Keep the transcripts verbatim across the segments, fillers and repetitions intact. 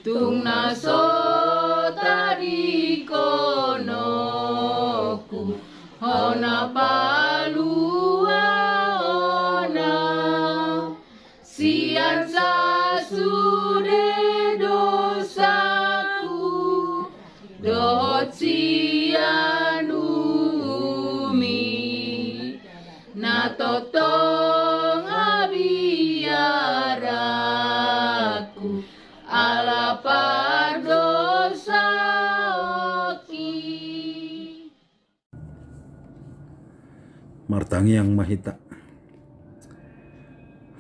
Tung na so tadingkononku hona paluaonna sian sasude dosaku dohot sian uhumi, na tongtong abiaranku ala pardosaonki. Martangiang ma hita.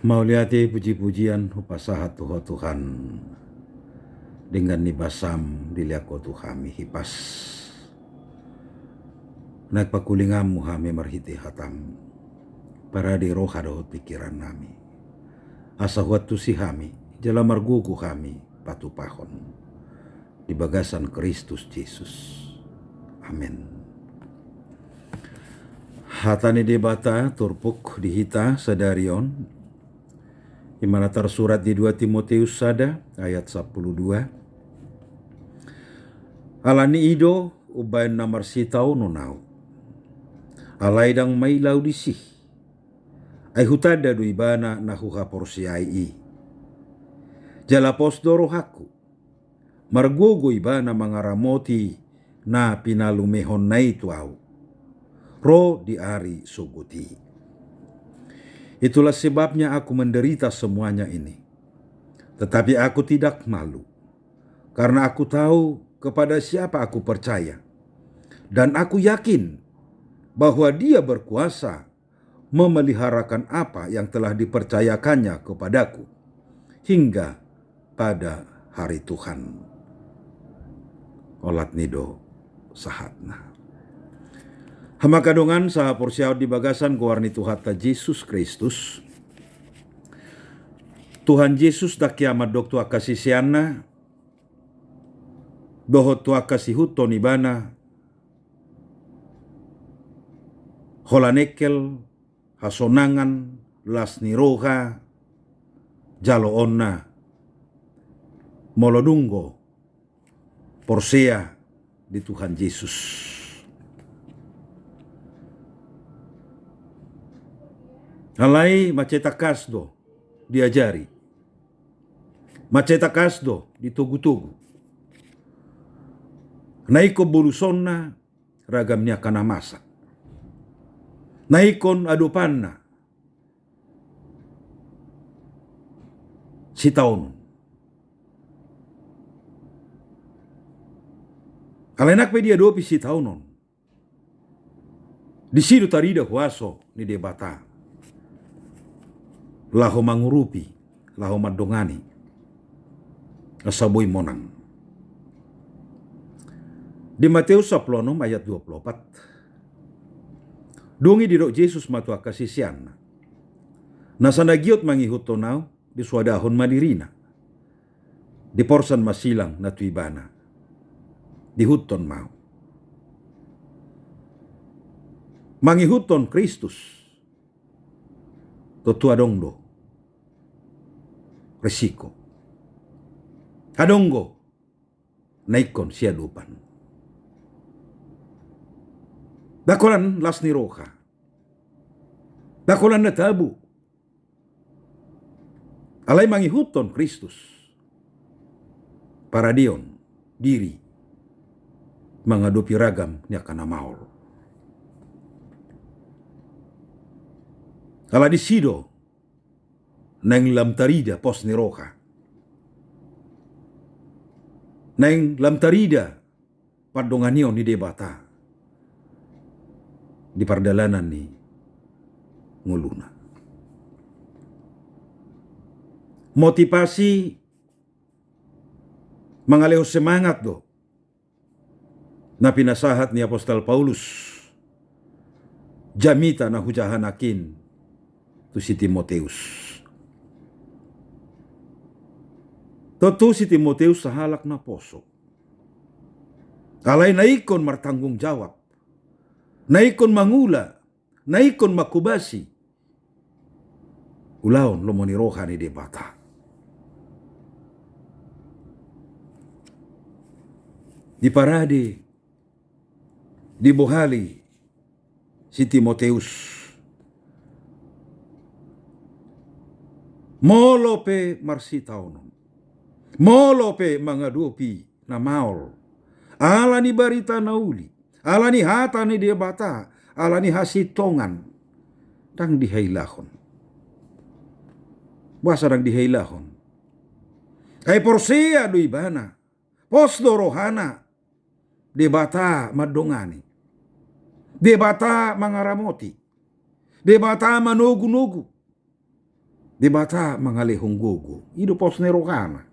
Mauliate, puji-pujian hupasahat tu Ho Tuhan, denggan ni basam dilehon Ho tu hami hipas. Naeng pangkulinganmu hami marhite hatam, parade roha dohot pingkirannami, asa huantusi hami jala margogo hami patupahon di bagasan Kristus Jesus. Amen. Hata ni Debata turpuk di hita sadari on, i ma na tarsurat di dua Timoteus sada ayat sampulu dua. Alani i do umbahen na marsitaonon ahu, alai ndang maila ahu disi, ai hutanda do ibana na huhaporseai i. Jala pos do rohangku, margogo ibana mangaramoti na pinalumehonna i tu ahu, ro di ari sogot i. Itulah sebabnya aku menderita semuanya ini. Tetapi aku tidak malu, karena aku tahu kepada siapa aku percaya, dan aku yakin bahwa Dia berkuasa memeliharakan apa yang telah dipercayakannya kepadaku hingga pada hari Tuhan. Olat ni do sahatna. Hamu angka dongan sahaporseaon di bagasan goar ni Tuhanta Jesus Kristus, Tuhan Jesus ndang hea mandok tu angka siseanna dohot tu angka siihuthon ibana, holan engkel, hasonangan, las ni roha jaloonna molo dung do porsea di Tuhan Jesus. Alai mansai tangkas do diajari, mansai tangkas do ditogutogu. Na ingkon bolusonna ragam ni angka na masa. Na ingkon adopanna sitaonon. Alai nang pe diadopi sitaonon, disi do tarida huaso ni Debata laho mangurupi, laho mandongani, asa boi monang. Di Mateus sampulu onom ayat dua pulu opat, dung i didok Jesus ma tu angka siseanna, nasa na giot mangihuthon ahu, disoadahon ma dirina, diporsan ma silang na tu ibana, diihuthon ma ahu. Mangihuthon Kristus tontu adong do risiko. Adong do na ingkon siadopan. Ndang holan las ni roha, ndang holan na tabo. Alai mangihuthon Kristus, paradeon diri mangadopi ragam ni angka na maol. Ala disi do naeng lam tarida pos ni roha, naeng lam tarida pandonganion ni Debata di pardalanan ni ngoluna. Motivasi mangalehon semangat do na pinasahat ni apostel Paulus jamita na hujaha nangkin tu si Timoteus. Tontu si Timoteus sahalak na poso, alai na ingkon martanggung jawab, na ingkon mangula, na ingkon manghobasi ulaon lomo ni roha ni Debata. Diparade, dibohali si Timoteus. Molo pe marsitaonon, molo pe mangadopi na maol, ala ni barita na uli, ala ni hata ni Debata, ala ni hasintongan, ndang dihailahon. Boasa ndang dihailahon? Ai porsea do ibana, pos do rohana, Debata mandongani, Debata mangaramoti, Debata manogunogu, Debata mangalehon gogo. I do pos ni rohana.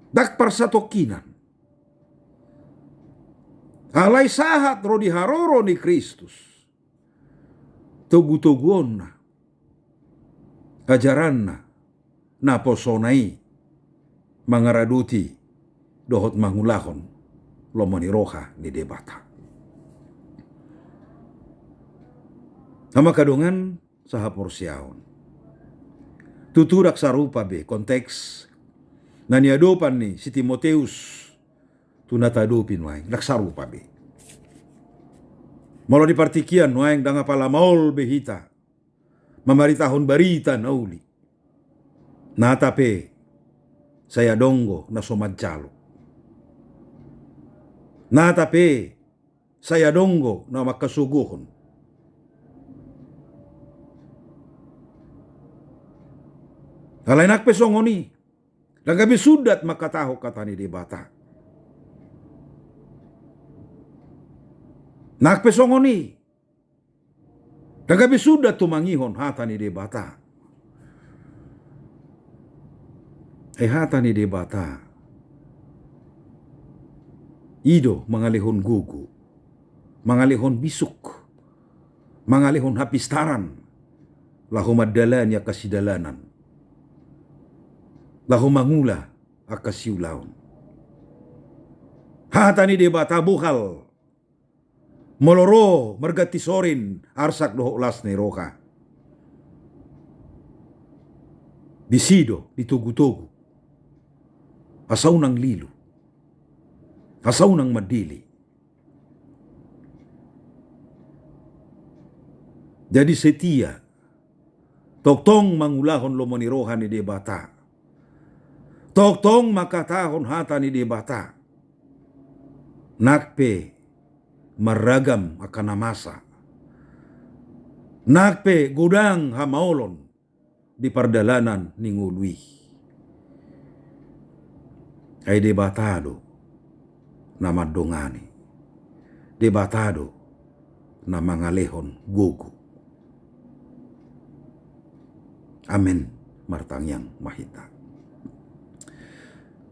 Ndang parsatongkinan. Alai sahat ro di haroro ni Kristus togutoguonna, ajaranna, naposona i mangaradoti dohot mangulahon lomo ni roha ni Debata. Amang, angka dongan sahaporseaon, tutu ndang sarupa be konteks na niadopan ni si Timoteus tu na taadopi nuaeng, ndang sarupa be. Molo di partingkian nuaeng ndang apala maol be hita mamaritahon barita na uli, nata pe sai adong do na so manjalo, nata pe sai adong do na mangkasogohon. Alai nang pe songon i, ndang gabe sundat mangkatahon hata ni Debata. Nang pe songon i, ndang gabe sundat tumangihon hata ni Debata. Ai hata ni Debata i do mangalehon gogo, mangalehon bisuk, mangalehon hapistaran, laho mandalani angka sidalanan, laho mangula angka siulaon. Hata ni Debata bohal, molo ro marganti sorin arsak dohot las ni roha. Disi do ditogutogu, asa unang lilu, asa unang mandele. Jadi setia, tongtong mangulahon lomo ni roha ni Debata, tongtong mangkatahon hata ni Debata, nang pe marragam angka na masa, nang pe godang hamaolon di pardalanan ni ngolu i. Ai Debata do na mandongani, Debata do na mangalehon gogo. Amen. Martangiang ma hita.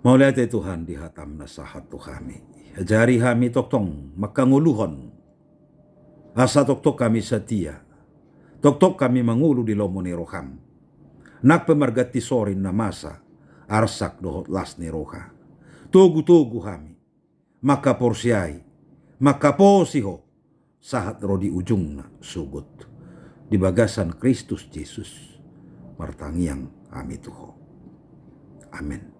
Mauliate Tuhan di hataM na sahat tu hami. Ajari hami tongtong mangkangoluhon, asa tongtong hami satia, tongtong hami mangolu di lomo ni rohaM, nang pe marganti sorin na masa, arsak dohot las ni roha. Togutogu hami mangkaporseai, mangkaposi Ho, sahat ro di ujungna sogot. Di bagasan Kristus Jesus martangiang hami tu Ho. Amen.